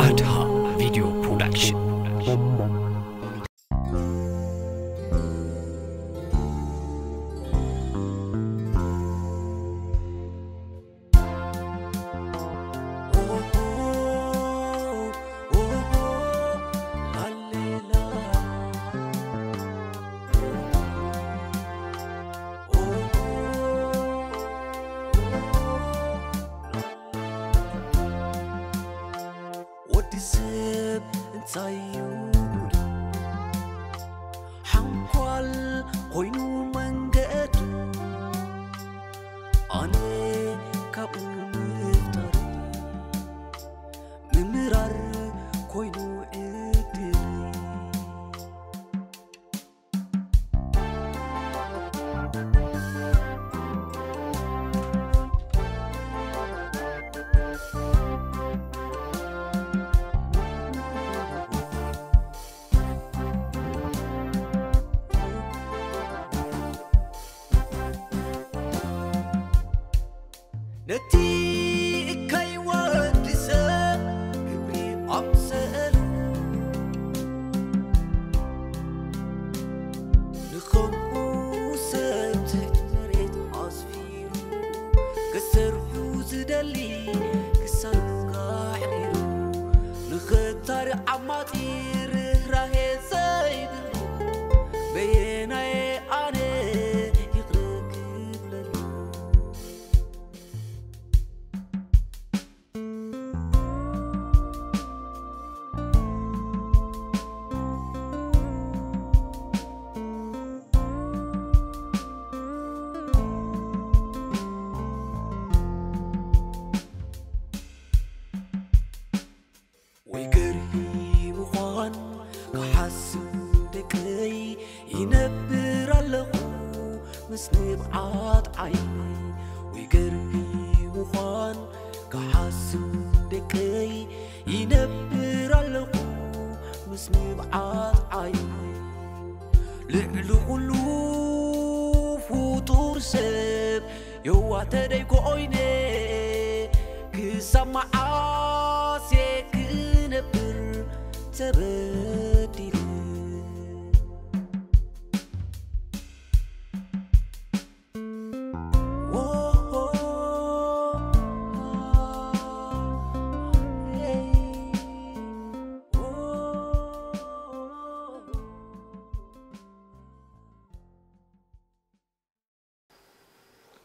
ኣድሃ ቪድዮ ፕሮዳክሽን። ወዲ ሰብ እንታይ እዩ ጉዱ? ሓንኳል ኮይኑ መንገዱ፣ ኣነ ካብኡ ምፍጣር፣ ምምራር ኮይኑ ዕድል። ነቲ እካይ ወዲ ሰብ ክብሪ ኣምሰሉ፣ ንኸምኡ ሰብ ትሕቲ መሬት ኣስፊሩ፣ ክሰርሑ ዝደሊ ክሳብ ኣሕሪሩ፣ ንኽታሪ ዓማጺ ርህራሄ ዘይብሉ፣ በየናየ ኣነ ይቕረ ክብለሉ? ወይ ገርሂ ምዃን ክሓስብ ደቀይ ይነብር ኣለኹ ምስ ንብዓት ዓይነይ። ወይ ገርሂ ምዃን ክሓስብ ደቀይ ይነብር ኣለኹ ምስ ንብዓት ዓይነይ። ልዕሊ ኩሉ ፍጡር ሰብ የዋህ ተደይ ኮይነ ክሳብ መዓስ እየ ክነብር ተበዲለ?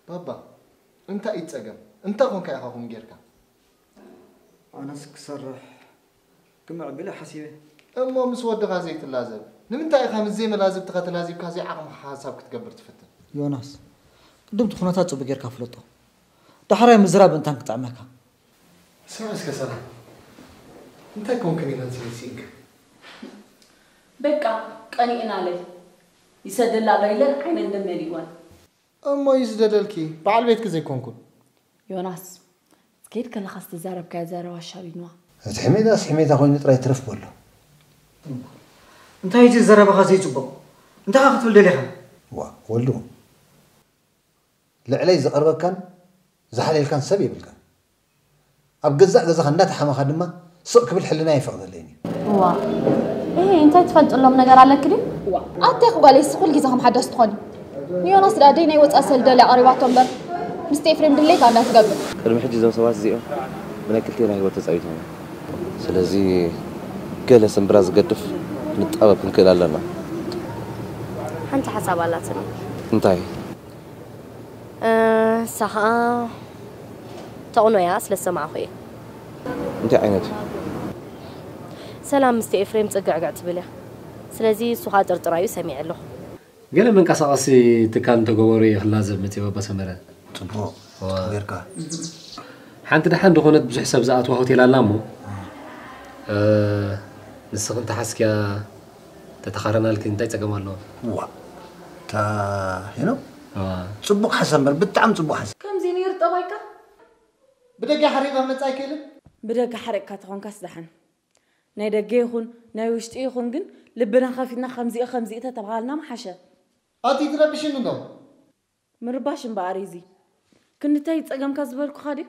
ባባ፣ እንታይ እዩ ጸገም? እንታይ ኮንካ ኢኻ ከምኡ ጌርካ? ኣነስ ክሰርሕ ክምዕብል እየ ሓሲበ። እሞ ምስ ወድኻ ዘይትላዘብ? ንምንታይ ኢኻ ምስ ዘይመላዝብትኻ ተላዚብካ ዘይዓቕምኻ ሓሳብ ክትገብር ትፍትን? ዮናስ፣ ቅድም እቲ ኩነታት ጽቡቕ ጌርካ ፍለጦ። ዳሕራይ ምዝራብ እንታን ክጥዕመካ። ስማዕ እስከ ሰላም፣ እንታይ ኮንክን ኢና ዝብል ሲኢንካ? በቃ ቀኒእናለይ። ይሰደላ ኣሎ ኢለን ዓይነን ደም መሊእወን። እሞ ይስደደልኪ፣ በዓል ቤትኪ ዘይኮንኩን። ዮናስ፣ ክትከይድ ከለኻ ዝተዛረብካያ ዘረባ ሻቢንዋ። እቲ ሕሜታስ ሕሜታ ኮይኑ ጥራይ ትረፍ በሎ። እንታይ እቲ ዘረባኻ ዘይጽቡቕ? እንታይ ክትብል ደሊኻ? ዋ፣ ወልዱ፣ ልዕለይ ዝቐርበካን ዝሓልየልካን ሰብ የብልካን። ኣብ ገዛእ ገዛኻ እንዳተሓመኻ ድማ ስቕ ክብል ሕልናይ ኣይፈቕደለይን እዩ። እዋ፣ እሄ፣ እንታይ ትፈልጥሎም ነገር ኣለኪ ድዩ? እዋ፣ ኣቴ ጓለይስ ኩሉ ግዜ ከም ሓዳስ ትኾኒ። ንዮናስ ደኣ ደይ ናይ ወጻኢ ሰልደል ኣቕሪባቶ እምበር፣ ምስቲ ኤፍሬም ድሌታ እንዳትገብር። ቅድሚ ሕጂ እዞም ሰባት እዚኦም ብናይ ክልቴና ህይወት ተጻዊቶም እዮም። ስለዚ ገለ ስምብራ ዝገድፍ ክንጣበብ ክንክእል ኣለና። ሓንቲ ሓሳብ ኣላትኒ። እንታይ? እ፣ እሳ ኸኣ ተቕኖ እያ ስለ ዝሰማዕኹ እየ። እንታይ ዓይነት? ሰላም ምስቲ ኤፍሬም ጽግዕግዕ ትብል እያ። ስለዚ እሱ ኸኣ ጥርጥራዩ ሰሚዐ ኣለኹ። ገለ መንቀሳቐሲ ትካል እንተገበሩ እየ ክላዘብ መጺእ ባባ ሰመረ። ጽቡቕ። እዋ። ጌርካ። ሓንቲ ደሓን ዝኾነት ብዙሕ ሰብ ዝኣትዋ ሆቴል ኣላ እሞ፣ እ፣ ንስኺ እንተሓዝክያ ተተኻረናልኪ እንታይ ጸገም ኣለዎ? ዋ። እታ ሄኖ? እዋ። ጽቡቕ ሓሳብ እምበር፣ ብጣዕሚ ጽቡቕ ሓሳብ። ከምዚ ነይሩ ጠባይካ? ብደገ ሓሪቐ ክመጽእ ኣይክእልን? ብደገ ሓሪቕካ ተኾንካስ ደሓን። ናይ ደገ ይኹን ናይ ውሽጢ ይኹን ግን ልብና ከፊትና ከምዚኢ ከምዚኢ ተተባሃልና ምሓሸ። ኣቲ ትረብሽኒ እንዶ? ምርባሽ እምበኣር እዩ እዚ። ክንድታይ ጸገምካ ዝበልኩኻ ድዩ?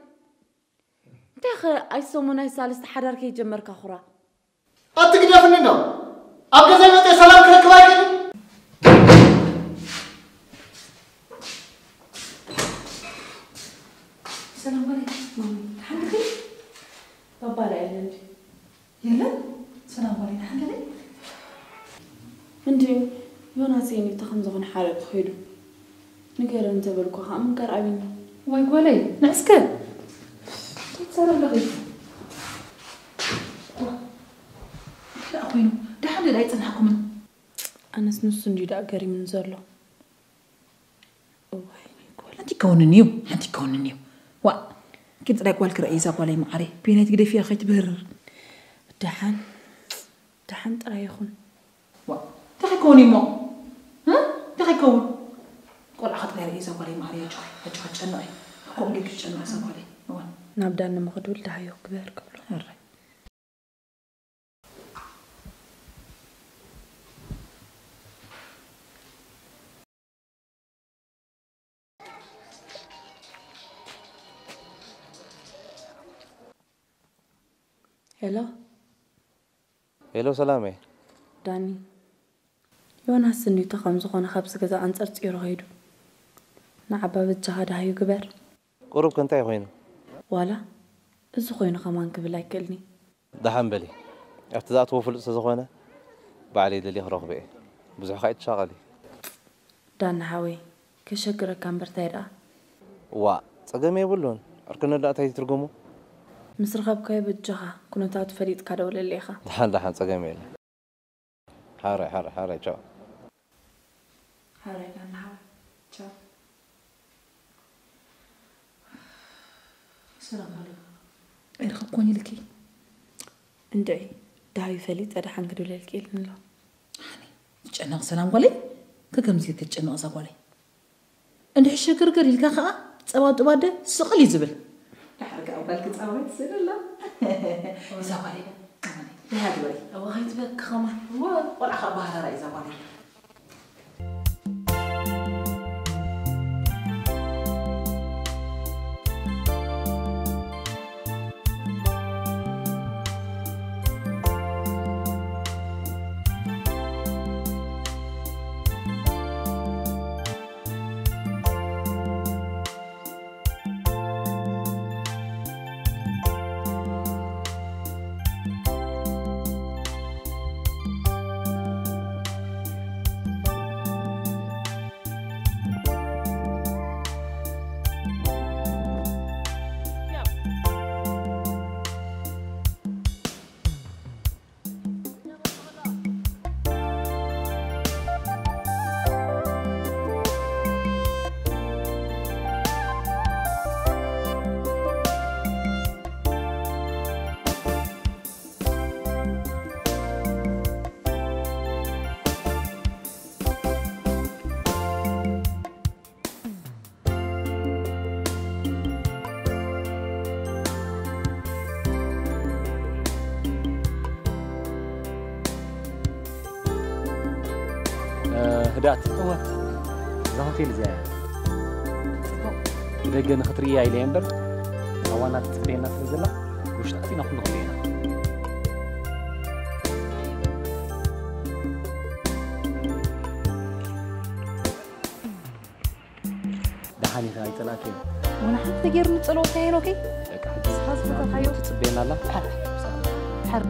እንታይ ኸ ኣይሰሙን ኣይሳልስቲ ሓዳር ከይጀመርካ ኩራ? ኣትግደፍኒ ነው። ኣብ ገዛይ መጤ ሰላም ክረክብ ኣይክእልን። ሰላም በለይ። ማሚ፣ ሓንቲ ኸይ? ባባ ላ የለን ድዩ? የለን? ሰላም በለይ፣ ሓንቲ ኸይ? እንዴ፣ ዮናስ የኔ ተኸም ዝኾነ ሓረግ ኸይዱ። ንገረኒ እንተበልኩ ኸዓ ምንጋር ኣብዩኒ። ዋይ ጓለይ፣ ንዕስከ። እንታይ ትዛረቢ ኣለኺ? ዋ፣ እንታይ ደኣ ኮይኑ? ደሓን ድኣ ኣይጸናሕኩምን። ኣነስ ንሱ እንድዩ ደኣ ገሪሙኒ ዘሎ። እዋይ፣ ጓል። ሓንቲ ይከውንን እዩ፣ ሓንቲ ይከውንን እዩ። ዋ፣ ግን ጥራይ ጓል ክረእይ እዛ ጓለይ መዓረይ። ቤናይ ትግደፍያ ከይትብህርር። ደሓን፣ ደሓን ጥራይ ይኹን። ዋ፣ እንታይ ከይከውን እዩ እሞ? እ? እንታይ ከይከውን? ቆልዓ ጥራይ ርእይ እዛ ጓለይ መዓረይ፣ ኣጆኺ፣ ኣጆኺ፣ ኣጨንቒ። ከምኡ ጌርኪ ትጨንቒ እዛ ጓለይ። እዋን። ናብ ዳኒ ምኽድ ውልድ ሃዮ ግበር ክብሎ። ሕራይ። ሄሎ። ሄሎ ሰላመይ። ዳኒ፣ ዮናስ እንድዩ እታ ከም ዝኾነ ካብዚ ገዛ ኣንጸርጺሩ ኸይዱ። ንዓባ በጃኻ ደሃዩ ግበር። ቁሩብ ከ እንታይ ኮይኑ? ዋላ እዚ ኮይኑ ከማን ክብል ኣይክእልኒ። ደሓን በሊ። ኣብቲ ዝኣትዎ ፍሉጥ ስለ ዝኾነ ባዕለይ ደልየ ክረኽቦ እየ። ብዙሕ ከኣ ኣይትሻቐሊ። ዳኒ ሓወይ፣ ከሸግረካ እምበር ታይ ደኣ? ዋእ፣ ጸገም የብሉን። ዕርክነት ደኣ እንታይ እዩ ትርጉሙ? ምስ ረኸብካዮ በጃኻ ኩነታቱ ፈሊጥካ ደውለለይ ኢኻ። ደሓን ደሓን፣ ጸገም የለን። ሓራይ ሓራይ ሓራይ፣ ቻው። ሓራይ ዳኒ ሓወይ፣ ቻው። ሰላም ዓለይኩም። ኣይረኸብኩን ኢልኪ? እንድዒ፣ ደሃዩ ፈሊጠ ደሓን ክድውለልኪ ኢልኒ ኣሎ። ኣነ ትጨነቕ ሰላም ጓለይ? ከከምዚ ኢልኪ ትጨነቕ እዛ ጓለይ? እንድሕር ሸገርገር ኢልካ ኸኣ ጸባ ጥባደ ስቕል እዩ ዝብል። ደሓር ከኣ ጓልኪ ጸባ ትስእል ኣላ። እዛ ጓለይ ደሃ ግበሪ። እወ፣ ከይትበኪ ኸማን። እወ፣ ቆልዓ ኸኣ ባህራራ እዩ እዛ ጓለይ። እ፣ ህድኣት። እወ። እዛ ሆቴል እዚኣ እያ። ጽቡቕ። ብደገ ንኽትርእያ ኢለ እየ እምበር፣ ኣብ ዋና ትጽበየና ስለ ዘላ፣ ውሽጢ ኣቲና ኩሉ ክንርእዮ ኢና። ደሓን ኢኻ፣ ኣይጸላእክን። ወላ ሓንቲ ተገይሩኒ ጸለወካ ሄኖከይ። በቃ፣ ሕጂ ንስኻ ዝፈተኻዮ። ትጽበየና ኣላ። ሓር። ሓር።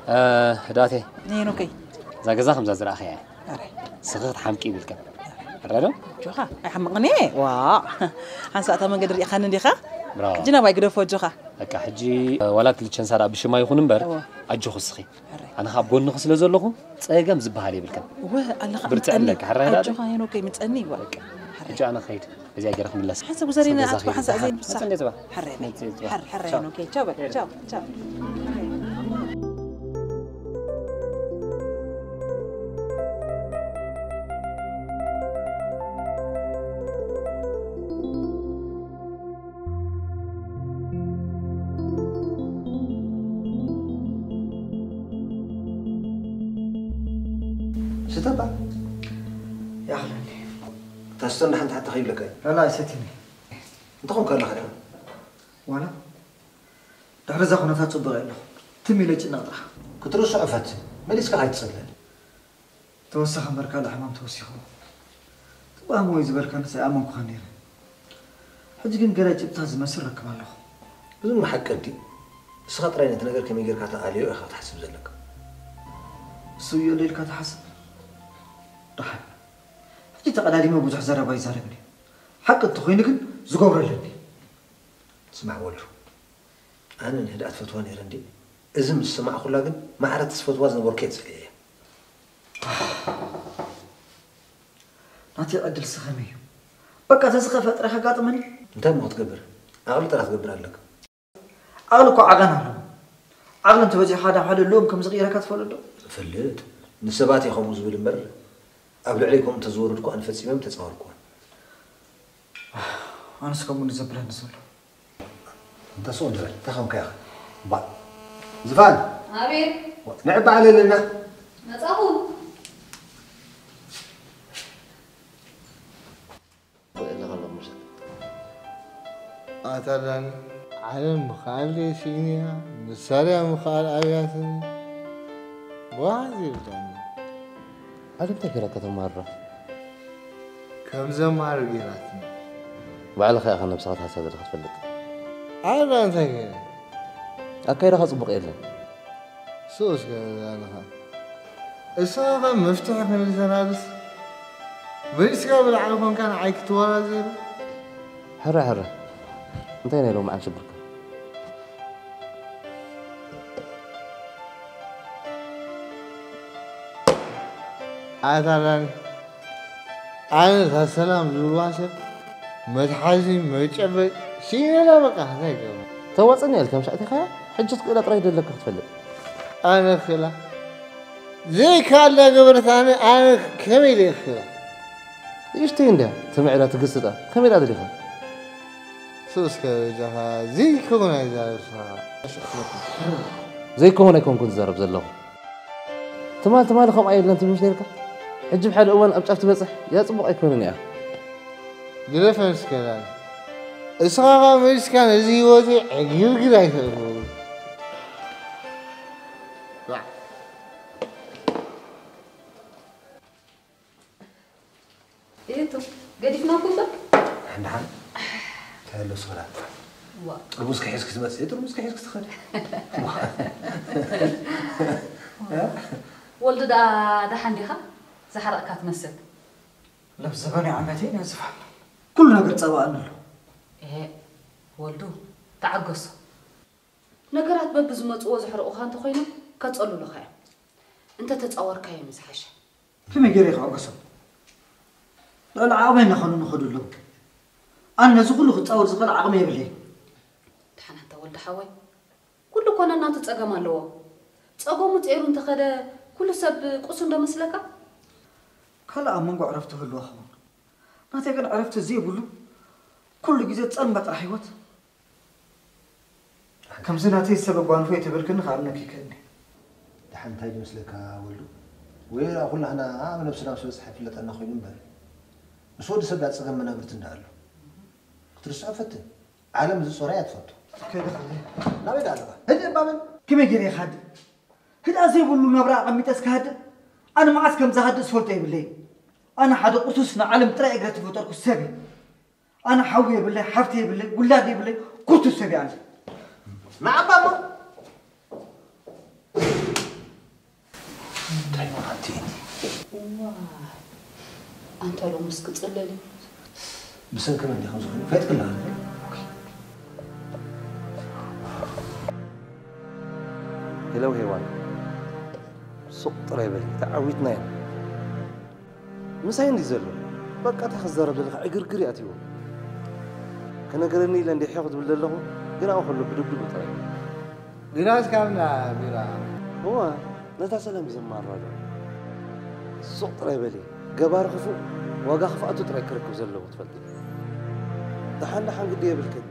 እ፣ ህዳቴ። ነይሩከይ። እዛ ገዛ ከምዛ ዝረኣኸያ እያ። ኣረ። ስኽኽት ሓምቂ ይብልካ። ሕራይ ዶ? ኣጆኻ ኣይሓምቕን እየ። ዋ፣ ሓንሳእ እታ መንገዲ ርኢኻኒ እንዲኻ? ብራቮ። ሕጂ ናባይ ግደፎ ኣጆኻ። በቃ ሕጂ ዋላ ትልቸን ሳራ ብሽማ ይኹን እምበር፣ እወ። ኣጆኹ እስኺ። ሕራይ። ኣነ ካብ ጎንኺ ስለ ዘለኹ ጸገም ዝበሃል የብልክን። እወ፣ ኣለኻ ብርትዕ ምጸኒ። ኣለካ፣ ሕራይ ዳ? ኣጆኻ ሄኖከይ ምጸኒ፣ እወ። በቃ። ሕራይ። ሕጂ ኣነ ክኸይድ፣ እዚኣ ገይረ ክምለስ። ሓንሳእ ጉዘሪና፣ ሓንሳእ ኣትኩ፣ ሓንሳእ ገይረ ዘይብሳ። ሓንሳእ እንዴ ዝባ? ሕራይ በል። እንዴ ዝባ? ሕራይ፣ ሕራይ ቻው። ሄኖከይ፣ ቻው በል፣ ቻው፣ ቻው። ስተባ ይኣኽለኒ። እታ ስቶ እንዳ ሓንቲ ሓታ ከይብለካ እዩ። ላላ ኣይሰትኒ። እንታይ ኾንካ ኣለኻ ዲኻ? ዋላ ድሕሪ እዛ ኩነታት ጽቡቕ እየ ኣለኹ። ትም ኢለ ይጭነቕ ጥራሕ። ክትርስዖ ፈትን። መሊስካ ከይትጸልእ። ተወሰኸ እምበር ካልእ ሕማም ተወሲኹ። ትባህሞ እዩ ዝበልካንስ ኣይኣመንኩኻን ነይረ። ሕጂ ግን ገለ ጭብጥታት ዝመስል ረክብ ኣለኹ። ብዙም ሓቂ እንዲ። ንስኻ ጥራይ ነቲ ነገር ከመይ ጌርካ ተኣልዮ ኢኻ ክትሓስብ ዘለካ። እሱ እዩ ኢልካ ትሓስብ? ደሓን። ሕጂ ተቐዳዲመ ብዙሕ ዘረባ ይዛረብን እየ። ሓቂ እንተኾይኑ ግን ዝገብሮ ኣለኒ። ስማዕ ወልዱ፣ ኣነ ንህድኣት ፈትዋ ነይረ እንዲ። እዚ ምስ ሰማዕኩላ ግን ማዕረ እቲ ዝፈትዋ ዝነበርኩ እየ ዝጸልኤያ። ናተይ ዕድልሲ ከመይ እዩ? በቃ ተዝኸፈ ጥራይ ከጋጥመኒ። እንታይ እሞ ክትገብር? ዓቕሊ ጥራሕ ክትገብር ኣለካ። ዓቕሊ እኮ ዓቐን ኣለዎ። ዓቕሊ እንተበዚሕካ ናብ ሓደ ልኡም ከም ዝቕይረካ ትፈልጥ ዶ? እፈልጥ። ንሰባት እየ ከምኡ ዝብል እምበር ኣብ ልዕለይ ከምኡ እንተዝወርድ እኮ ኣነ ፈጺመ ምተጻወርኩዎን። ኣነስ ከምኡ እንዲ ዘብለኒ ዘሎ። እንተ ስቕ ንበል፣ እንታይ ኾንካ ኢኻ? እባ፣ ዝፋን! ኣቤት። ንዕባ ኣለና። መጻኹ። ኣታ ዳኒ፣ ዓለም ምኽኣል ደይ ስኢንያ፣ ንሳርያ ምኽኣል ኣብያትኒ። ብዋሕዚ ይርዳኒ። ዓለም እንታይ ገይራካ ተማርራ? ከም ዘማሪ ገይራትኒ። ባዕልኻ ኢኻ ነብስኻ ትሃስያ ዘለኻ ትፈልጥ። ኣረ እንታይ ገይረ? ኣካይዳኻ ጽቡቕ የለን። ሱስ ገዛንኻ። እስኻ ኸ መፍትሒ ክንዲ ዘናብስ? መሊስካ ብላዕሊ ኾንካ ንዓይ ክትወራዘር? ሕረ፣ ሕረ። እንታይ ናይ ሎምዓንቲ ሽግርካ? ኣታ ዳኒ፣ ኣነ እታ ሰላም ዝብልዋ ሰብ መትሓዚ መጨበጢ ስኢነላ በቃ፣ እንታይ ይገብር? ተዋጽእኒ ኢልካ ምሽ ኣቲኻያ? ሕጂ ትክእላ ጥራይ ደለካ ክትፈልጥ። ኣነ ክላ ዘይካላ ገበረት ኣነ፣ ኣነ ከመይ ኢለ ይኽእላ? ንእሽተይ እንድያ ተምዕዳ ትግስጣ፣ ከመይ ኢላ ደሊኻ? ሱስ ከበጃኻ ዘይከውን ኣይዛረብኻ። ዘይከውን ኣይኮንኩን ዝዛረብ ዘለኹ። ትማል ትማል ከምኣ የለን ትብል ነርካ። ሕጂ ብሓደ እዋን ኣብ ጫፍ ትበጽሕ እያ ጽቡቕ ኣይኮነን እያ። ግደፈን እስከ ዳኒ። እስኻ ኸኣ መሊስካ ነዚ ህይወተይ ዕግርግር ኣይተእትዎ። ዋዕ። እቱ ገዲፍናኩም ዶ? ደሓን ደሓን። እንታይ ኣሎ ስኽራ? ዋ። ጥርሙዝ ክሒዝክ ትመጽእ፣ ጥርሙዝ ክሒዝክ ትኸድ። ወልዱ ደኣ ደሓን ዲኻ? ዝሓረቕካ ትመስል። लब ዘበነ ዓመተይ ነዝፋ። ኩሉ ነገር ጸባእኒ ኣሎ። እሄ፣ ወልዱ፣ ተዓገሱ። ነገራት በብዝመጽዎ ዘሕርቑኻ እንተኾይኖም፣ ከጸሉሉኻ እዮም። እንተ ተጻወርካዮም እዩ ዝሓሸ። ከመይ ገይረ ክዕገሶም? ልዕሊ ዓቕመይ እናኾኑ ንኸዱ ኣለዉ። ኣነ ነዚ ኩሉ ክጻወር ዝኽእል ዓቕሚ የብለይን። ደሓን ኣንታ ወልደ ሓወይ፣ ኩሉ እኮ ነናቱ ጸገም ኣለዎ። ጸገሙ ጸይሩ እንተኸደ ኩሉ ሰብ ቁሱን ዶ መስለካ? ካልእ ኣብ መንጎ ዕረፍቲ ህልዋ ኸውን። ናተይ ግን ዕረፍቲ ዘይብሉ ኩሉ ግዜ ጸልማት ጥራሕ ህይወት። ከምዚ ናተይ ሰብ ኣጓንፎ እየ ተበልክኒ ከኣ እምነኪ ይክእልኒ። ደሓን እንታይ ዝመስለካ ወልዱ? ወይራ ኩላህና ኣብ ነብስና ምስ በጽሐ ይፍለጠና ኮይኑ እምበር፣ ምስ ወዲ ሰብ ዳ ጸገም መናብርቲ እንዳ ኣሎ። ክትርስዖ ፈትን። ዓለም ዝጾራ እያ ትፈቱ። ከይደ ከይደ። ናበይ ዳ ኣለኻ? ህድእ እባ በል። ከመይ ገይረ እየ ክሃድእ? ህድኣት ዘይብሉ ናብራ ኣቐሚጠስ ክሃድእ? ኣነ መዓስ ከም ዝሃድእ ዝፈልጦ የብለይን። ኣነ ሓደ ቁሱስ ንዓለም ጥራይ እግረ ተፈጠርኩ ሰብ እየ። ኣነ ሓው የብለይ፣ ሓፍቲ የብለይ፣ ውላድ የብለይ፣ ኩርቱ ሰብ እየ ኣነ። ንዓባ እሞ። እንታይ ማለት እዩ? እዋ። ኣንታ ሎምስ ክጽለል እዩ። ብሰንኪ መን ዲኹም ዝኾኑ ፈጥክላ። ሄሎ ሄዋን፣ ሱቕ ጥራይ በሊ፣ ተዓዊትና ኢና። ምሳይ እንዲ ዘሎ በቃ፣ እንታይ ክዛረብ ዘለካ ዕግርግር ይኣትዎ። ከነገረኒ ኢለ እንዲ ሕዮ ክትብል ዘለኹ፣ ግን ኣብኡ ከሎ ብድብድቡ ጥራይ። ቢራ እስካብና ቢራ። እዋ፣ ነታ ሰላም እዩ ዘማራዶ። ሱቕ ጥራይ በሊ፣ ገባሪ ክፉእ ዋጋ ክፍኣቱ ጥራይ ክረክብ ዘለዎ ትፈልጢ። ደሓን ደሓን ግዲ የብልክን።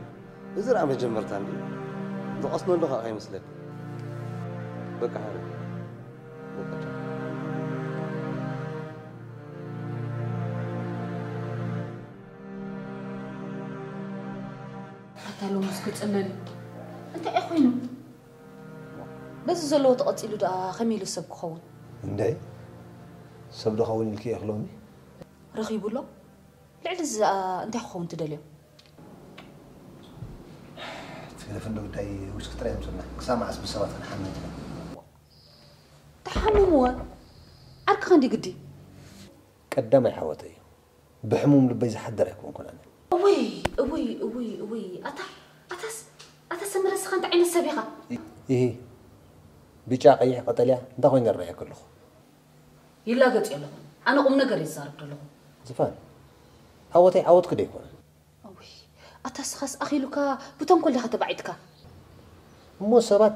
እዚ ደኣ መጀመርታ እንዲ ዝቐስነሉ ከዓ ከይመስለኪ። በቃ ሓረ። በቃ ቻው። ኣታ ሎምስ ክጽለል እዩ። እንታይ እዩ ኮይኑ? በዚ ዘለዎ ተቐጺሉ ደኣ ከመይ ኢሉ ሰብ ክኸውን? እንደ ሰብ ዶ ኸውን ኢልኪ እየ ክሎሚ? ረኺቡ ኣሎ? ልዕሊ እዚ ደኣ እንታይ ክኸውን ትደልዮ? ትግደፍ እንዶ ጉዳይ ውስኪ ጥራይ ምጽና። ክሳብ መዓስ ብሰባት ክንሓምም? ተሓምምወ? ዓርክኻ እንዲ ግዲ? ቀዳማይ ሓወተይ እዩ። ብሕሙም ልበይ ዝሓደር ኣይኮንኩን ኣነ። እውይ እውይ እውይ እውይ ኣታ ኣታስ ኣታ ሰመረ እስኻ እንታይ ዓይነት ሰብ ኢኻ? ይሂ ብጫ ቀይሕ ቀጠልያ እንታይ ኮይኑ ይረኣየኪ ኣለኹ? ይላገጽ ኣለኹ። ኣነ ቁም ነገር ይዛረብ ዘለኹ። ዝፋን ዓወተይ ዓወትኪ ዶ ኣይኮነን? እውይ ኣታ እስኻስ ኣኺሉካ ብተንኮል ዲኻ ተባዒጥካ? እሞ ሰባት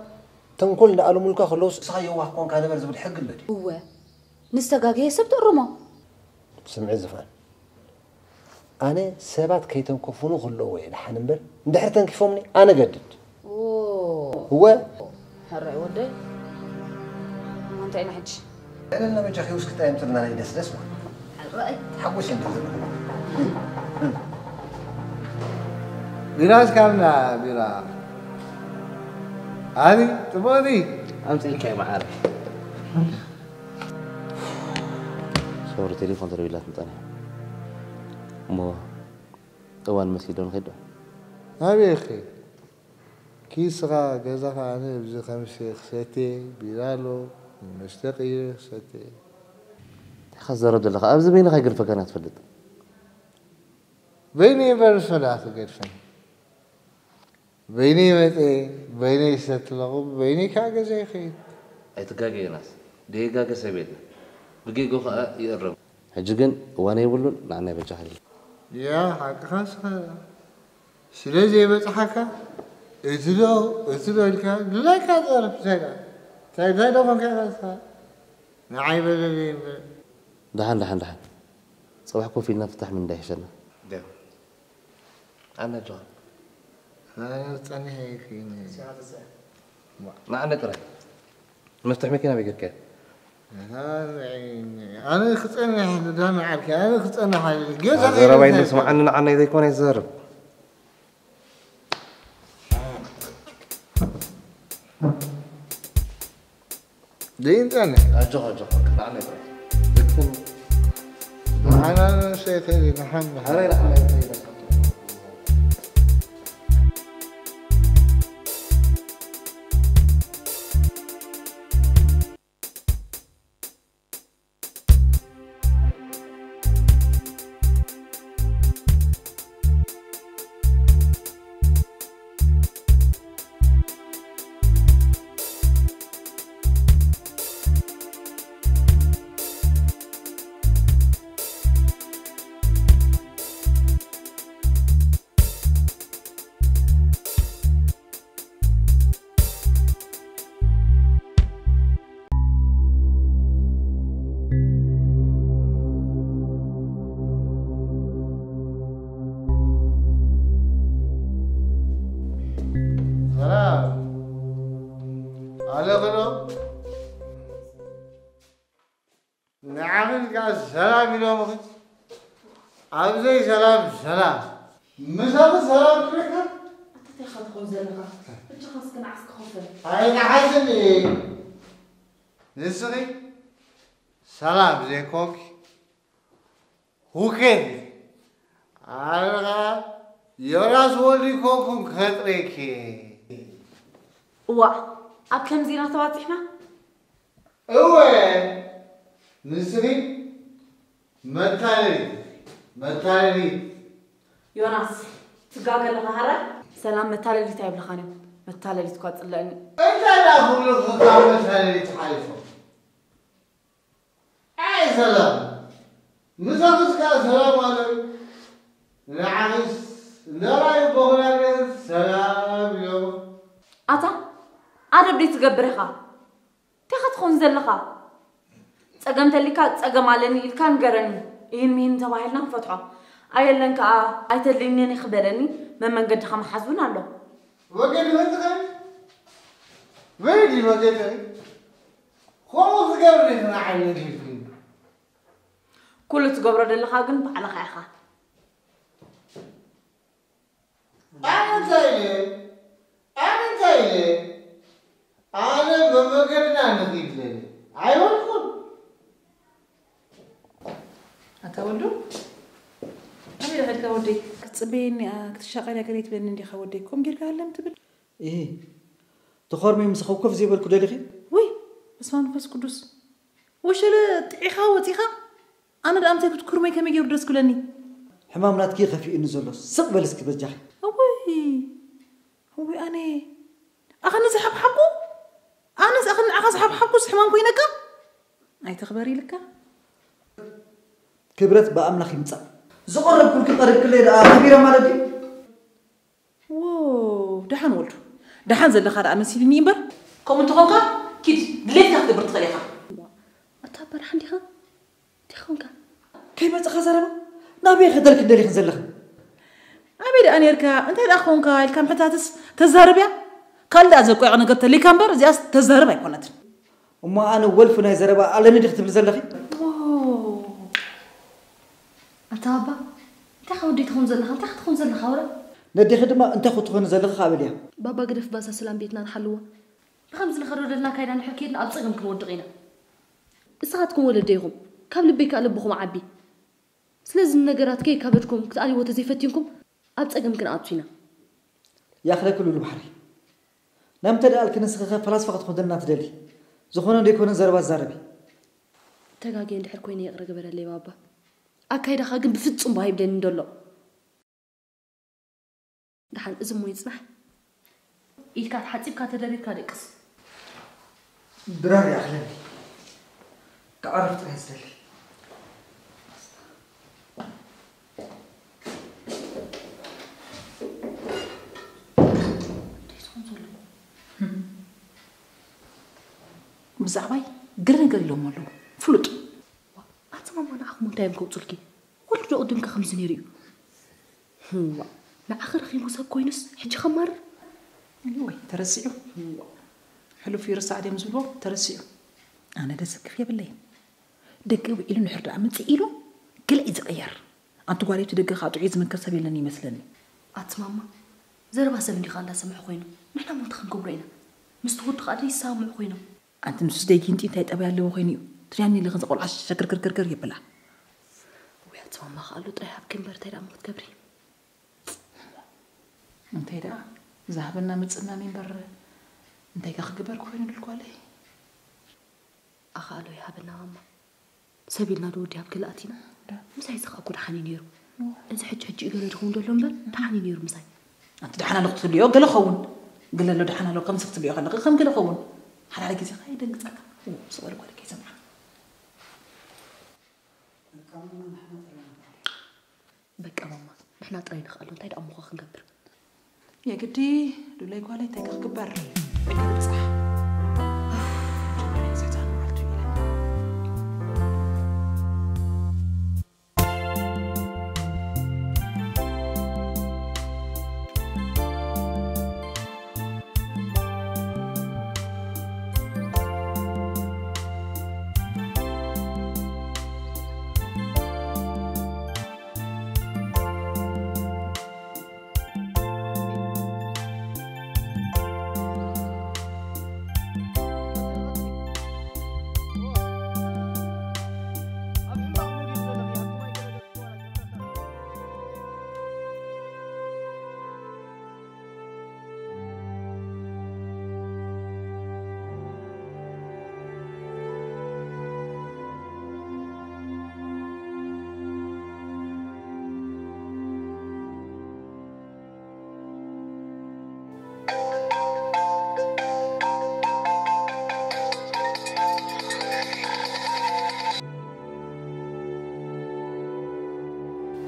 ተንኮል እንዳኣለሙልካ ከለውስ እስኻ የዋህ ኮንካ ንበር ዝብል ሕጊ ኣሎ ድዩ? እወ ንዝተጋገየ ሰብ ትእርሞ። ስምዒ ዝፋን ኣነ ሰባት ከይተንከፉኒ ከለዉ እየ ደሓን እምበር እንድሕር ተንኪፎምኒ ኣነ ገድድ። እወ ሕራይ ወደይ እሞ እንታይ ኢና ሕጂ? ልዕልና በጃኺ ውስኪ ጥራይ ምጥርና ናይ ደስደስ ማለት ሕራይ ሓጎስ እንደ ዘለኹ ቢራ እስካብና ቢራ። ኣሪ ጥቦሪ ኣምፅእልካይ መዓረ። ሶሪ ቴሌፎን ተደዊላትኒ ፀኒሓ እሞ እዋን መሲሉ ዶ ንኸይድ ዶ? ኣበይ ኺድ ኪስኻ ገዛኻ ኣነ ኣብዚ ከምሲ ክሰቴ ቢራ ኣሎ መስተ ቅይረ ክሰቴ። እንታይ ኢኻ ትዛረብ ዘለኻ? ኣብዚ በይንኻ ኣይገድፈካን እያ ትፈልጥ። በይነይ እምበር ንሶ ደኣ ትገድፈኒ። በይነይ መፀ በይነይ ይሰቲ ኣለኹ በይነይ ከዓ ገዛ ይኸይድ። ኣይትጋገ ዮናስ፣ ደይጋገ ሰብ የለን። ብጌግኡ ከዓ ይእረም። ሕጂ ግን እዋን የብሉን፣ ንዓና ይበጃኻ። ያ ሓቅኻ ንስኻ ስለ ዘይበፅሓካ እቲ ዶ እቲ ዶ ኢልካ ድላይካ ዘረብ እንታይ ደኣ እንታይ እንታይ ዶ ኮንካ ኢኻ ንስኻ ንዓይ በለለይ እምበር። ደሓን ደሓን ደሓን፣ ፅባሕ ኮፍ ኢልና ፍታሕ ምን እንዳይሕሸና። ኣነ ጆሃን ኣነ ጸኒሐ ይኽእኒ ንዓነ ጥራይ መፍትሕ መኪና በይ ጌርካዮ? ኣነ ክጸንሕ ዳና ዓርኪ ኣነ ክጸንሕ ገዛ ዘረባይ እንዶ ስምዓኒ ንዓናይ ዘይኮነ ይዘርብ ደይንጠነ ኣጆኻ ኣጆኻ ንዓናይ ጥራይ ንዓና ንሰይተሊ ንሓምድ ኣበይ ንዓናይ ጥራይ ሰላም ኣለኽዶ ንዓኽን ከኣ ሰላም ኢሎምኽን ኣብዘይ ሰላም ሰላም ምሳኺ ሰላም ክብለካ ኣንታ እንታይ ኢኻ ትኾን ዘለኻ? እጅኻ እስከ ንዓስ ክኸፍል ኣይንሓዝን እየ ንስኺ ሰላም ዘይኮንኪ ሁከት ኣነ ኸኣ ዮናስ ወልዱ ይኮንኩን ከጥሬኪ እዋእ ኣብ ከምዚ ኢና ተባፂሕና እወ ንስኺ መታለሊ፣ መታለሊ። ዮናስ፣ ትጋገ ኣለኻ ሃራ? ሰላም መታለሊት ኣይብልኻን እዩ። መታለሊት እኳ ጽለእኒ። እንታይ ደኣ ክብሉኺ ካብ መታለሊት ሓሊፎም? ኣይ ሰላም፣ ምሳኹስ ከኣ ሰላም ኣለዊ? ንዓኺስ እንዳራዩ በኹላገ ሰላም ኢሎም። ኣታ፣ ኣደብ ደይ ትገብር ኢኻ? እንታይ ኢኻ ትኾን ዘለኻ? ጸገም ተሊካ ጸገም ኣለኒ ኢልካ ንገረኒ። ይህን ሚህን ተባሂልና ንፈትሖ። ኣየለን ከኣ ኣይተድልይንን ኢኺ በለኒ። መመንገድኻ ምሓዝ እውን ኣሎ። ወገን ይወጥኸ? ወይዲ ወገን ከምኡ ዝገብር ይኽና ዓይነት ይፍን ኩሉ ትገብሮ ዘለኻ ግን ባዕልኻ ኢኻ። ኣነ እንታይ ኢለ? ኣነ እንታይ ኢለ? ኣነ መመገድና ንኺድ ለለ ኣይበልኩን። ኣታ ወልዱ ኣበይ ኸድካ ወደይ? ክትጽበየኒ ክትሻቐል ያገለይ ትብለኒ እንዲኻ ወደይ። ኮም ጌርካ ሃለም ትብል። እሂ ተኾርምየ ምሳኺ ኮፍ ዘይበልኩ ደሊኺ? ውይ በስመ ኣብ መንፈስ ቅዱስ ወሸለ ጥዒኻ ወጺኻ ኣነ ደኣ ምሳይ ክትኩርመይ ከመይ ገይሩ ደስ ክብለኒ? ሕማም ናትኪ እዩ ከፊኡኒ ዘሎ ስቕ በሊ እስኪ በጃኺ። እውይ እውይ ኣነ ኣኸኒ ዝሓብሓብኩ ኣነስ ኣኸኒ ንዓኻ ዝሓብሓብኩስ ሕማም ኮይነካ? ኣይትኽበር ኢልካ? ክብረት ብኣምላኽ ይምጻእ። ዝቐረብኩልኪ ቀሪብክለይ ደኣ ከቢረ ማለት ድዩ? ዎ ደሓን ወልዱ ደሓን ዘለኻ ደኣ መሲልኒ እምበር ከምኡ እንተኾንካ ኪድ ድሌትካ ክትገብር ትኽእል ኢኻ ኣታ ኣባ ደሓን ዲኻ እንታይ ኾንካ ከይመጽኻ ዘረባ ናበይ ከደልክ ደሊኽን ዘለኽን ኣበይ ደኣ ኔርካ እንታይ ደኣ ኾንካ ኢልካ ምሕታትስ ተዛርብ እያ ካልእ ደኣ ዘቋየቕ ነገር ተለይካ እምበር እዚኣስ ተዛርብ ኣይኮነትን እሞ ኣነ ወልፊ ናይ ዘረባ ኣለኒ ዲኺ ትብሊ ዘለኺ ኣታ ኣባ እንታይ ከ ወደይ ትኾን ዘለኻ እንታይ ክትኾን ዘለኻ ወረ ነዴኺ ድማ እንታይ ክትኾኒ ዘለኺ ከኣ በልያ ባባ ግደፍ ባዛ ሰላም ቤትና ንሓልዋ ብኸምዚ ንኸዶ ደልና ካይዳ ንሕር ኬድና ኣብ ጸገም ክንወድቕ ኢና ንስኻትኩም ወለደ ኢኹም ካብ ልበይ ከኣ ልብኹም ዓቢ ስለዚ ንነገራት ከየካበድኩም ክትኣልይዎ ተዘይፈቲንኩም ኣብ ጸገም ክንኣቱ ኢና ያኽለኪ ሉል ባሕሪ ናምንታይ ደኣ ኣልኪ ንስኺ ከ ፈላስፋ ክትኾኒ ደልና ትደሊ ዝኾነ ደይኮነ ዘረባ ትዛረቢ ተጋግየ እንድሕር ኮይነ ይቕረ ግበረለይ ባባ ኣካይዳኻ ግን ብፍጹም ባህ ይብለኒ እንዶ ኣሎ ደሓን እዚ እሞ ይጽናሕ ኢድካ ተሓጺብካ ተደሪርካ ደቅስ ድራር ይኣኽለኒ ክዓርፍ ጥራይ ዝደሊ ብዛዕባይ ገለ ነገር ኢሎም ኣለዉ ፍሉጥ ኣቲ ማማ ንዓኹም እንታይ እዮም ከውፁልኪ ወልዱ ዶ ቅድምካ ከምዚ ነይሩ እዩ ንዓኺ ረኺቡ ሰብ ኮይኑስ ሕጂ ከማርር ወይ ተረሲዑ ሕሉፍ ይርሳዕ ድዮም ዝብልዎ ተረሲዑ ኣነ ደስክፍ የብለይን ደቂ ውዒሉ ንሕር ደኣ ምፅእ ኢሉ ገለ እዩ ዝቕየር ኣንቲ ጓለይቲ ደገ ከዓ ጥዑይ ዝምክር ሰብ የለን ይመስለኒ ኣቲ ማማ ዘረባ ሰብ እንዲኻ እንዳሰምዐ ኮይኑ ንሕና ሞንተ ክንገብሮ ኢና ምስቲ ወዲ ከዓ ደይሰማምዑ ኮይኖም ኣንቲ ንሱስ ደይ ጊንጢ እንታይ ጠባይ ኣለዎ ኮይኑ እዩ ትሪኣኒ ኣለኽን ዝቆልዓ ሸክርክርክርክር ይብላ ውያት ማማ ከኣሉ ጥራይ ሃብኪ እምበር እንታይ ደኣ ክትገብሪ እንታይ ደኣ ዝሃበና ምፅናን እምበር እንታይ ከ ክግበር ኮይኑ ድልኳለይ ኣኸኣሎ ይሃበና ማማ ሰብ ኢልና ዶ ወዲ ሃብኪ ለኣቲና ምሳይ ዝኸ እኮ ደሓን እዩ ነይሩ እዚ ሕጂ ሕጂ እዩ ገለ ድኸውን ዘሎ እምበር ደሓን እዩ ነይሩ ምሳይ ኣንቲ ደሓን ኣሎ ክትብልዮ ገለ ኸውን ገለ ኣሎ ደሓን ኣሎ ከምዚ ክትብልዮ ከለኺ ከም ገለ ኸውን ሓዳረ ግዜ ከ ይደንግጸካ ስበል ጓል ከይሰምዓ በቃ ማማ ንሕና ጥራይ ንኽኣሎ እንታይ ደኣ እሞ ክንገብር የግዲ ሉለይ ጓለይ እንታይ ክግበር ዕግርጻ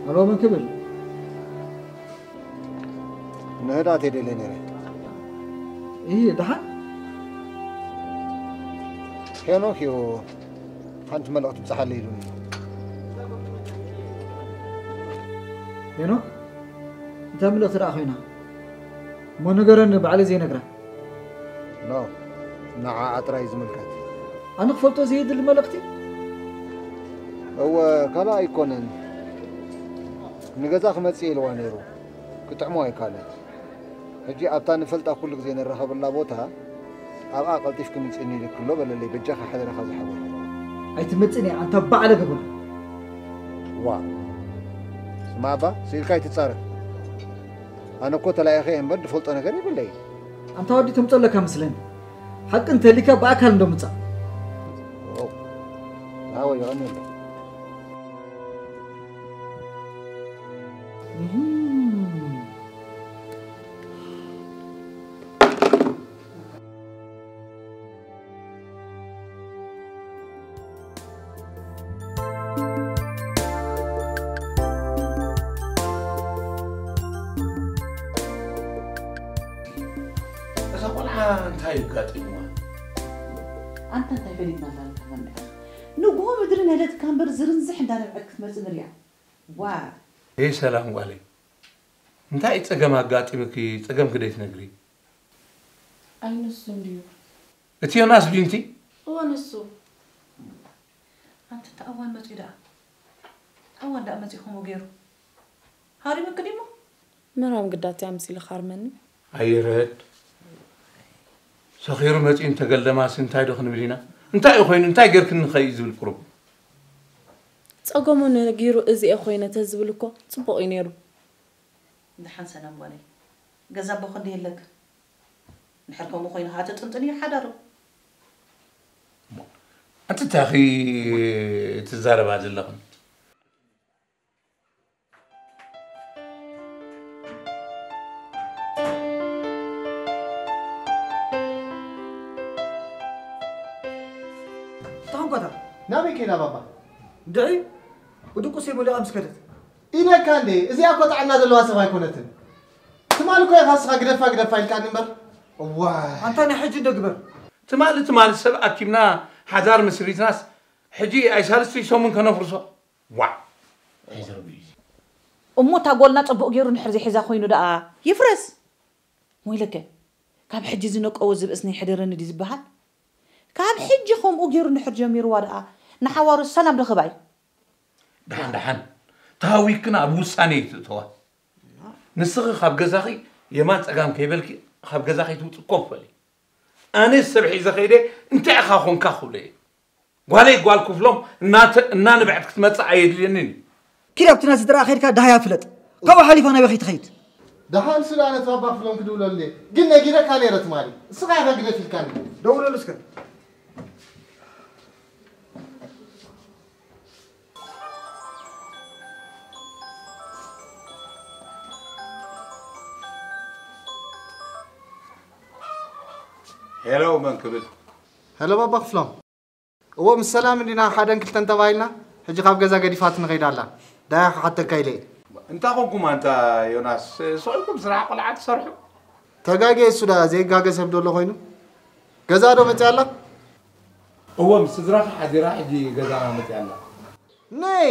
ኣሎ መን ክብል? ንህዳት የደለ ነይረ። ይህ ደሓን? ሄኖክ እዩ ሓንቲ መልእኽቲ ብጽሓለ ኢሉኒ። ሄኖክ? እንታይ ምልእቲ ደኣ ኮይና? እሞ ንገረኒ ባዕለይ ዘይነግራ። ኖ፣ ንዓኣ ጥራይ ዝምልከት። ኣነ ክፈልጦ ዘየድሊ መልእኽቲ? እወ፣ ካልእ ኣይኮነን። ንገዛ ክመጽእ ኢልዋ ነይሩ። ክጥዕሞ ኣይካለን። ሕጂ ኣብታ ንፈልጣ ኩሉ ግዜ ንራኸበላ ቦታ ኣብኣ ቀልጢፍኪ ምጽእኒ ኢልኪ ኣሎ በለለይ፣ በጃኻ ሓደራኻ ዝሓወይ። ኣይትመጽእን እያ ኣንታ ባዕለ ገበና። ዋ፣ ስማዕባ፣ ስኢልካ ኣይትጻረፍ። ኣነ እኮ ተላኢኸ እየ እምበር ዝፈልጦ ነገር የብለይ። ኣንታ ወዲ ተምጸለካ መስለኒ። ሓቂ እንተሊካ ብኣካል እንዶ ምጻእ። ኦ፣ ዝሓወይ፣ የቐንየለይ። እም። እዛ ቆልዓ እንታይ እዩ ኣጋጢምዋ? ኣንታ እንታይ ፈሊጥና እንዳበልካ ትመንዕ? ንግሆ ምድሪ ነደትካ እምበር ዝርንዝሕ እንዳነብዐት ክትመጽእ ንሪኣ። ዋ! ኤይ ሰላም ጓለይ፣ እንታይ ጸገም ኣጋጢምኪ? ጸገምኪ ደይትነግሪ? ኣይ ንሱ እንድዩ። እቲ ዮናስ ድዩ ንቲ? እወ ንሱ። ኣንቲ እቲ ኣዋን መጺኡ ደኣ። ኣዋን ደኣ መጺኡ ከምኡ ገይሩ። ሃሪሙኪ ድዩ እሞ? መራም ግዳት እያ መሲሉ ካርመኒ። ኣይረድ። ሰኺሩ መጺኡ እንተገልደማሲ እንታይ ዶ ክንብል ኢና? እንታይ እዩ ኮይኑ? እንታይ ጌርክኒ ኸ እዩ ዝብል ቁሩብ? ጸገሙ ነጊሩ እዚ እየ ኮይነ ተዝብል እኮ ጽቡቕ እዩ ነይሩ። ደሓን ሰላም ጓለይ። ገዛ ኣቦ ክንደይ ኣለክ? ንሕር ከምኡ ኮይኑ ኸዓ ተጥንጥን እዩ ሓዳሩ። ኣንቲ እንታይ ኺ ትዛረባ ዘለኽን? ተኾንኮታ ናበይ ከይዳ ባባ? ድዒ ብድቁስ የመሊቓ ምስ ከደት። ኢለካ እንዴ፣ እዚኣ እኮ ጥዕና ዘለዋ ሰብ ኣይኮነትን። ትማሊ እኮ ኢኻ ንስኻ ግደፋ ግደፋ ኢልካኒ እምበር። እዋይ። ኣንታ ናይ ሕጂ እንዶ ግበር። ትማሊ ትማሊ ሰብ ኣኪብና ሓዳር መስሪትናስ ሕጂ ኣይ ሳልስቲ ሰሙን ከነፍርሶ። ዋዕ። እሞ እታ ጓልና ጽቡቕ ገይሩ እንድሕር ዘይሒዛ ኮይኑ ደኣ ይፍረስ። ሞይለከ፣ ካብ ሕጂ ዝነቀወ ዝብእስ ነይሕደረኒ ድዩ ዝበሃል? ካብ ሕጂ ከምኡ ገይሩ እንድሕር ጀሚርዋ ደኣ ንሓዋሩ ሰላም ዶ ክህባ እዩ? ደሓን ደሓን፣ ተሃዊክና ኣብ ውሳኔ እዩ ትእተዋ። ንስኺ ካብ ገዛኺ የማን ጸጋም ከይበልኪ ካብ ገዛኺ ትውጽእ ኮፍ በሊ። ኣነ ሰብ ሒዘ ከይደ እንታይ ኢኻ ኾንካ ክብሎ እየ። ጓለይ ጓል ክፍሎም እናተ-፣ እናንብዐት ክትመጽእ ኣየድልየንን እዩ። ኪድ ኣብቲ ናዚ ጥራ ከይድካ ደሃያ ፍለጥ። ካብኡ ሓሊፋ ናበይ ከይትኸይድ? ደሓን ሱዳነት ባባ ክፍሎም ክድውለሉ እየ። ግን ነጊረካ ነይረ ትማሊ። እስኻ ኢኻ ግደፍ ኢልካኒ። ደውለሉ እስከ። ሄሎ መን ክብል? ሄሎ ባባ ክፍሎም። እዎ ምስ ሰላም እንዲና ሓደን ክልተን ተባሂልና፣ ሕጂ ካብ ገዛ ገዲፋትኒ ከይዳ ኣላ። ዳያ ክሓተካ ኢለ እየ። እንታይ ኮንኩም ኣንታ ዮናስ? ስቕ ኢልኩም ስራሕ ቆልዓ ትሰርሑ? ተጋግየ እሱ ደኣ ዘይጋገ ሰብ ዶ ኣሎ ኮይኑ? ገዛ ዶ መጽያ ኣላ? እዎ ምስ ስድራኻ ሓዲራ ሕጂ ገዛ መጽያ ኣላ። ነይ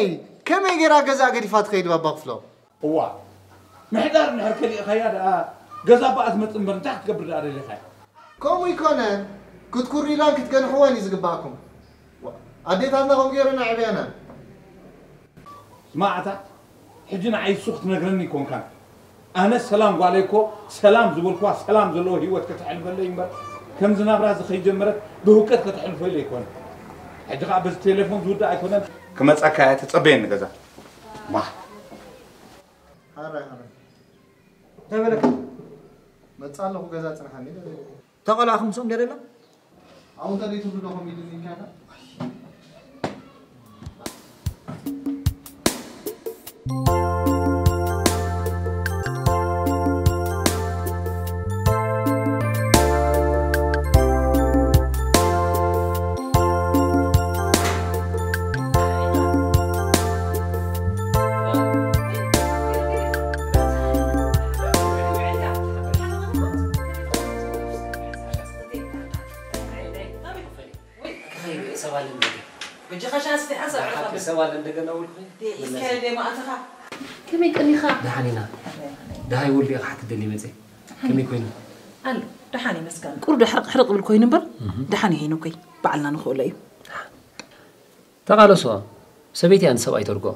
ከመይ ገይራ ገዛ ገዲፋ ትኸይድ ባባ ክፍሎም? እዋ፣ ምሕዳር እንድሕር ከሊእኻያ ደኣ፣ ገዛ ኣባኣ ትመጽእ እምበር እንታይ ክትገብር ደኣ ደሊኻያ? ከምኡ ኣይኮነን፣ ክትኩርዩላን ክትገንሕዎን እዩ ዝግባእኩም። ዋ፣ ኣዴታትና ከምኡ ገይረን ኣዕብያና። ስማዕ ኣታ፣ ሕጂ ንዓይ እሱ ክትነግረኒ ኣይኮንካን። ኣነ ሰላም ጓለይ እኮ፣ ሰላም ዝበልኩዋ፣ ሰላም ዘለዎ ህይወት ከተሕልፈለይ እምበር፣ ከምዚ ናብራ እዚ ከይጀመረት ብህውቀት ከተሕልፎ ኢለ ኣይኮነን። ሕጂ ኸኣ በዚ ቴሌፎን ዝውዳእ ኣይኮነን። ክመጸካ እየ፣ ተጸበየኒ ገዛ። ማ። ሃራይ፣ ሃራይ። እንታይ በለካ? መጻ ኣለኹ ገዛ ጽንሓኒ። ተቐላእኹም ምስኦም ደለና? ኣብኡ እንተ ዘይትብሉ ዶ ከምኡ ኢሉኒ ኢልካ ኢኻ? ኣስቲ ሓሳብ ዓኻ ሓቂ ሰብ ኣለ እንደገና ውልኺ። ኢስከ ደማ ኣተኻ። ከመይ ቀኒኻ? ደሓን ኢና። ደሃይ ውልዲ ኢኻ ሓትት ደሊ መጸ። ከመይ ኮይኑ? ኣሎ፣ ደሓን ይመስገን። ቁሩብ ሕርቕ ሕርቕ ብል ኮይኑ እምበር፣ ደሓን እዩ ሄኖከይ። ባዕልና ንኽእሎ እዩ። ተቓለሶ፣ ሰበይቲ እያ ንሰብኣይ ተርጎ።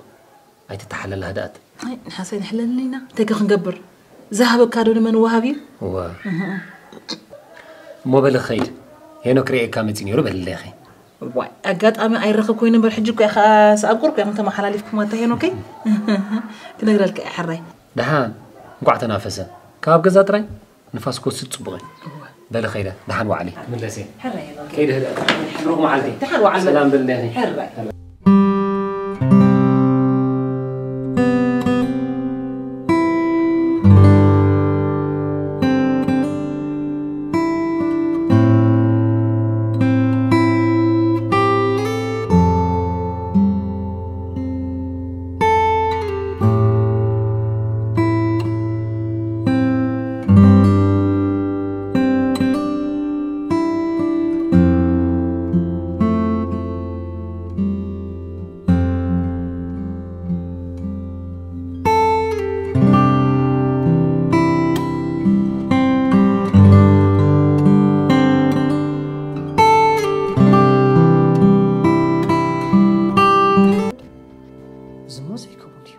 ኣይትተሓለላ ህድኣት። ኣይ፣ ንሓሰይ ንሕለልና ኢና። እንታይ ከ ክንገብር? ዝሃበካ ዶ ንመን ወሃብ እዩ? እዋ። እሞ በሊ ኸይድ። ሄኖክ ርእየካ መጺ ነይሩ በልለይ ኸይ። ዋይ፣ ኣጋጣሚ ኣይረኸብ ኮይኑ እምበር፣ ሕጂ እኮ ኢኻ ሰኣብ ቁርብ ኢኹም ተመሓላሊፍኩም ኣታ ሄኖከይ። ክነግረልካ እየ ሕራይ። ደሓን፣ እንቋዕ ተናፈሰ። ካብ ገዛ ጥራይ ንፋስ ክወስድ ጽቡቕ እዩ። እወ። በሊ ኸይደ፣ ደሓን ዋዕሊ። ክምለስ እየ። ሕራይ ሄኖከይ። ከይደ ህደ። ብሩኽ መዓልቲ። ደሓን ዋዕል። ሰላም በልለይ። ሕራይ። እዚሞ ዘይከውን እዩ።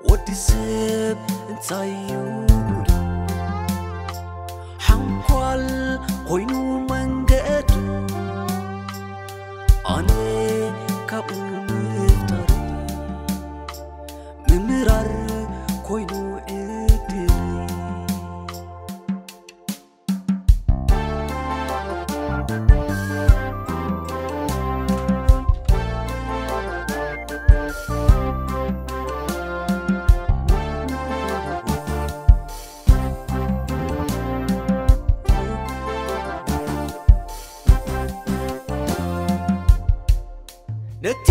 ወዲ ሰብ እንታይ እዩ ጉዱ? ሓንኳል ኮይኑ መንገዱ፣ ኣነ ካብኡ ምፍጣረይ፣ ምምራር ኮይኑ ዕድለይ። ነቲ